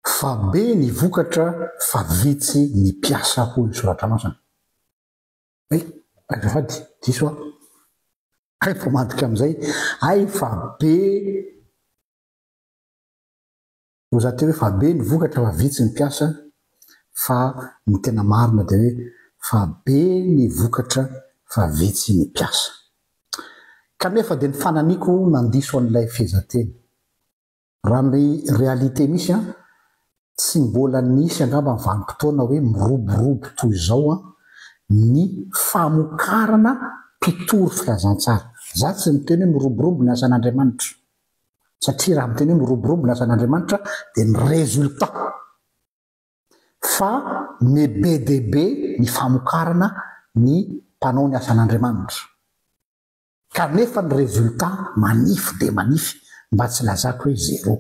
Fa be ny vokatra fa vitsy ny mpiasa hoy ny soratra masina. Hay, azafady, diso aho. Hay vao madika amin'izay, hay fa be, vao za teo hoe fa be ny vokatra fa vitsy ny mpiasa, fa ny tena marina dia hoe fa be ny vokatra fa vitsy ny mpiasa. Kanefa dia ny fananiako nandiso an'ilay fehezanteny. Raha ny réalité misy an, tsy mbola nisy angamba ny vanim-potoana hoe miroborobo toy izao an, ny famokarana mpitory filazantsara. Za tsy miteny hoe miroborobo ny asan'Andriamanitra. Satria raha miteny hoe miroborobo ny asan'Andriamanitra dia ny résultat. Fa me be dia be ny famokarana ny mpanao ny asan'Andriamanitra. Kanefa ny résultat manify dia manify mba tsy lazako hoe zéro.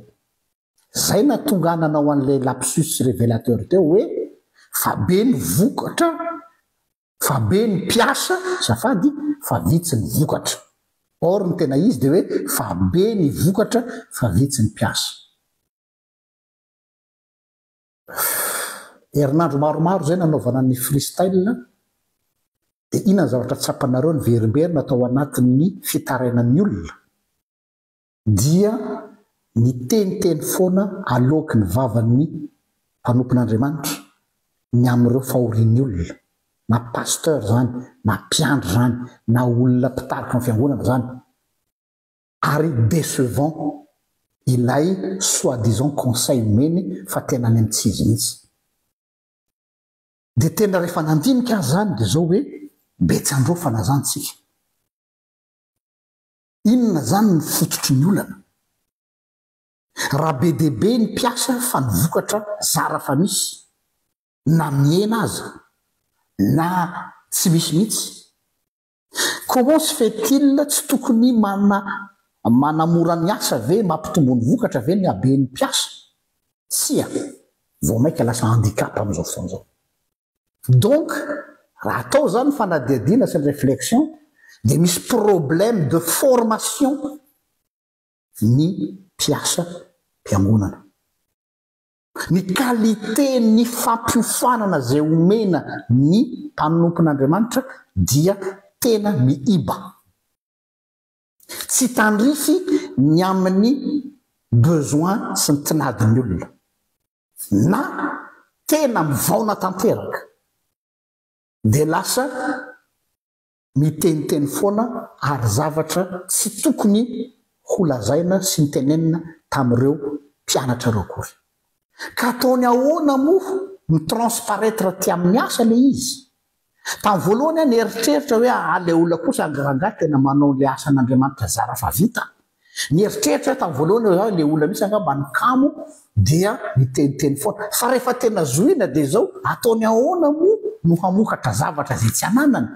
Zay nahatonga ahy nanao an'ilay lapsus révélateur teo hoe fa be ny vokatra fa be ny mpiasa azafady fa vitsy ny vokatra. Or ny tena izy dia hoe fa be ny vokatra fa vitsy ny mpiasa. Herinandro maromaro izay nanaovana ny freestyle dia inona ny zavatra tsapanareo niverimberina tao anatin'ny fitarainan'ny olona? Dia niteniteny foana aloaky ny vavan'ny mpanompon'Andriamanitra ny amin'ireo fahorian'ny olona, na pasteur izany, na mpiandry izany, na olona mpitarika ny fiangonana izany. Ary décevant ilay soit disant conseil omeny fa tena any amin'ny tsy izy mihitsy. Dia tena rehefa nandinika aho izany dia izao hoe be tsy androfana izany tsika. Inona izany ny fototry ny olana? Raha be dia be ny mpiasa fa ny vokatra zara fa misy, na mihena aza, na tsy misy mihitsy, Comment se fait-il tsy tokony mana manamora ny asa ve mampitombo ny vokatra ve ny haben'ny mpiasa? Tsia, vao maika lasa handicap amin'izao fotoana izao. Donc raha atao izany ny fanadihadiana sy ny réflexion dia misy problème de formation ny mpiasa mpiangonana. Ny qualité ny fampiofanana izay omena ny mpanompon'Andriamanitra dia tena miiba. Tsy tandrify ny amin'ny besoin sy ny tinadin'ny olona. Na tena mivaona tanteraka. Dia lasa miteniteny foana ary zavatra tsy tokony ho lazaina sy nitenenina tamin'ireo mpianatra ireo akory. Ka ataony ahoana moa mi-transparaître aty amin'ny asa ilay izy? Tamin'ny voalohany aho nieritreritra hoe aa ilay olona kosa rangahy tena manao ilay asan'Andriamanitra zara fa vita. Nieritreritra aho tamin'ny voalohany hoe ilay olona mihitsy angamba ny kamo dia miteniteny foana. Fa rehefa tena zohina dia izao, ataony ahoana moa no hamokatra zavatra izay tsy ananany?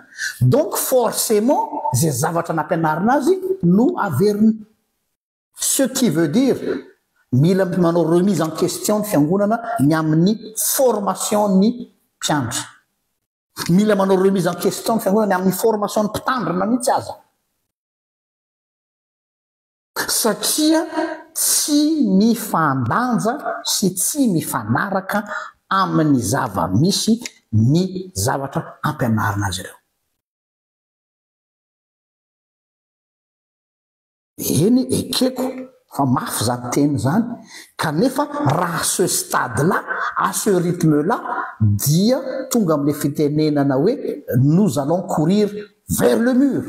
Donc forcément izay zavatra nampianarina azy no averiny. Ce qui veut dire mila manao remise en question ny fiangonana ny amin'ny formation ny mpiandry. Mila manao remise en question ny fiangonana ny amin'ny formation ny mpitandrina mihitsy aza. Satria tsy mifandanja sy tsy mifanaraka amin'ny zava-misy ny zavatra ampianarina azy ireo. Eny, ekeko fa mafy izany teny izany, kanefa raha à ce stade-là, à ce rythme-là, dia tonga amin'ilay fitenenana hoe nous allons courir vers le mur.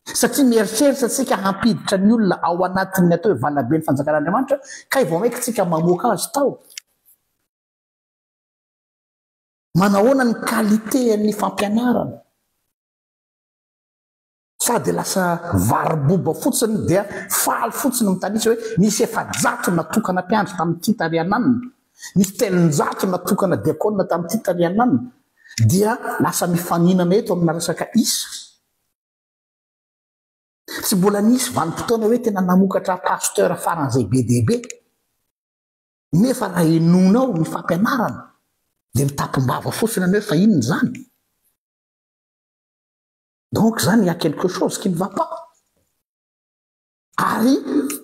Satria mieritreritra tsika hampiditra ny olona ao anatin'ny atao hoe valaben'ny fanjakan'Andriamanitra, kay vao maika tsika mamoaka azy tao. Manahoana ny qualité an'ny fampianarana? Sa dia lasa vary-boba fotsiny dia faly fotsiny mitanisa hoe nisy 400 natokana mpiandry tamin'ity tariananina, nisy 300 natokana diakona tamin'ity tariananina, dia lasa mifaninana eto amina resaka isa. Tsy mbola nisy vanim-potoana hoe tena namokatra pasteur faran'izay be dia be. Nefa raha henoinao ny fampianarana dia mitapim-bava fotsiny ianao hoe fa inona izany? Donc izany il y a quelque chose qui ne va pas. Ary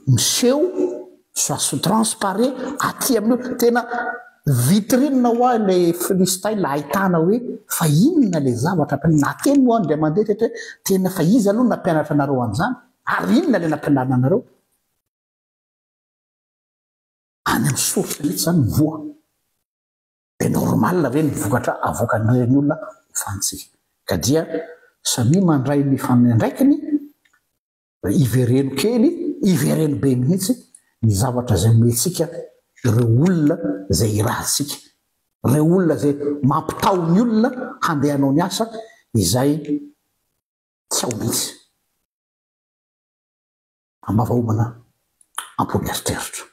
miseho Ça se transparaît aty amin'io. Tena vitrine ho ahy ilay freestyle ahitana hoe fa inona ilay zavatra ampianarina. Nateny moa aho indray mandeha teto hoe tena fa iza aloha no nampianatra anareo an'izany? Ary inona ilay nampianarina anareo? Any amin'ny source mihitsy izany ny voa. Dia normal ve ny vokatra avoakan'ireny olona ho fantsika? Ka dia samia mandray ny andraikiny. Ivereno kely, ivereno be mihitsy ny zavatra izay omentsika ireo olona izay irahantsika, ireo olona izay mampitaho ny olona handeha hanao ny asa izay tsy ao mihitsy. Ambava homana, am-po mieritreritra.